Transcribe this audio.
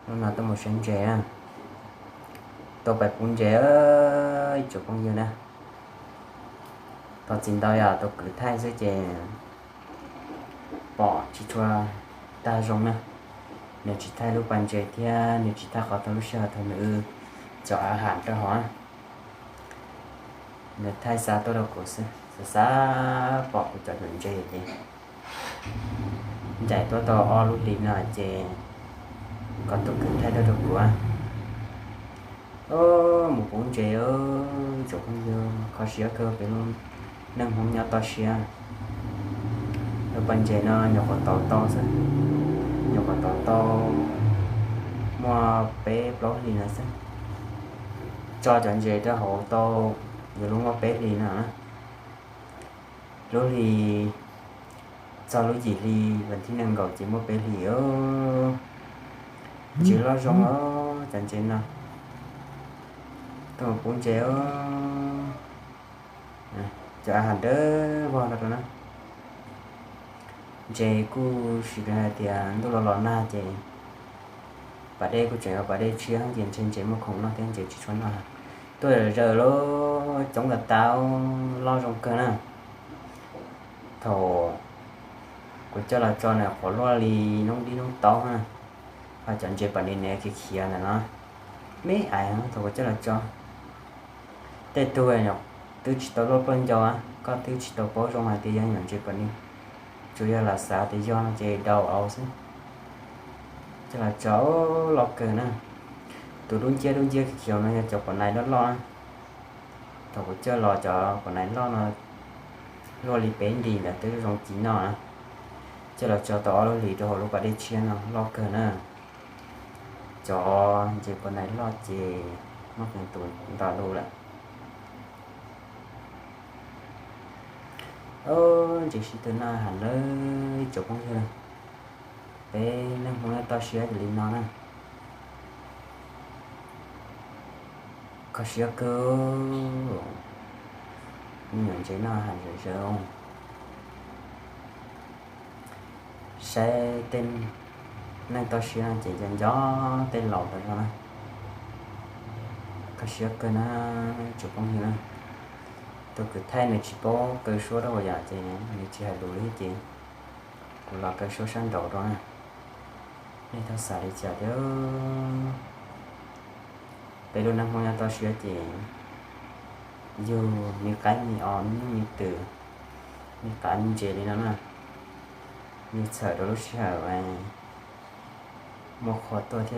Hnub no tuaj mus saib ntses na, tuaj pais pub ntses, ib tsoom phooj ywg na. Thov txim ntau yog tus kwv thaij xwb ces pom tsis tshua tag zoo na. Nws tsis thaij lub pas ntses thiab nws tsis thaij qhov thaum lub sij hawm thaum nws cov av ham rau hauv. Nws thaij xa tuaj rau kuv xwb, xav xav pom kuv cov nyuam ntses ces ncaim tuaj tau ob lub hlis no ces kom tus kwv thaij tuaj rau kuv. Mus pub ntses, tsoom phooj ywg, kho siab kawg peb lub neej Hmoob nyob toj siab. Lub pas ntses no nyuam qhuav tau tau xwb, nyuam qhuav tau tau muaj peb plaub hlis no xwb. Tso cov ntses rau hauv tau yuav luag muaj peb hlis no. Lub hlis txog lub yim hli vas thib nees nkaum ces muaj peb hlis. Ntses loj zoo os, cov ntses no. Tuaj mus pub ntses os. Cov av ham dawb vog no rau na. Ntses kuj sim hais tias ntuj los los nag ces pas dej kuj tseem yog pas dej tshiab ces ntshe ntses muaj khoom noj thiab ntses tsis tshua noj. Tuaj zaws lub coob tas tas, loj zoo kawg na. Thaum kuv coj los tso na qhuav luaj li noob dib noob taub na, ho cov ntses pas ni ne khiav khiav ntawm no me ais thaum kuv coj los tso. Tej tug twb tsis tau luaj pluaj ncau, koj twb tsis tau paub zoo hais tias yog nyuam ntses pas ni, tsuas yog lam xav tias yog no ces daus au xwb. Coj los tso, loj kawg na. Tus dub nciab dub nciab khiav khiav no yog cov pas nais loj loj na. Thaum kuv coj los cov pas nais loj no luaj li peb nti ntawd twb zoo ci noj na. Coj los tso tau ob lub hlis rau hauv lub pas dej tshiab no loj kawg na. Cov ntses pas nais loj ces muaj qee tus nto lus lawm. Ntses sib tw noj ham lawm tsoom phooj ywg, peb neej Hmoob nyob toj siab ces li no na. Kho siab kawg, me nyuam ntses noj ham zawv zawv. Saib tej neej toj siab no ces nco nco tej laus tas zog na. Kho siab kawg na tsoom phooj ywg na. Tus kwv thaij nws tsis paub kaw suab rau hauv yam ces nws tsis hais lus li ces kuv los kaw suab sab nraud rau na. Nej txhob xav li cas thiab. Peb lub neej Hmoob nyob toj siab ces yug me qaib me os, me nyuj me twm, me qav me ntses li no na, yug txhawm rau lub sij hawm muaj qhua tuaj thiab.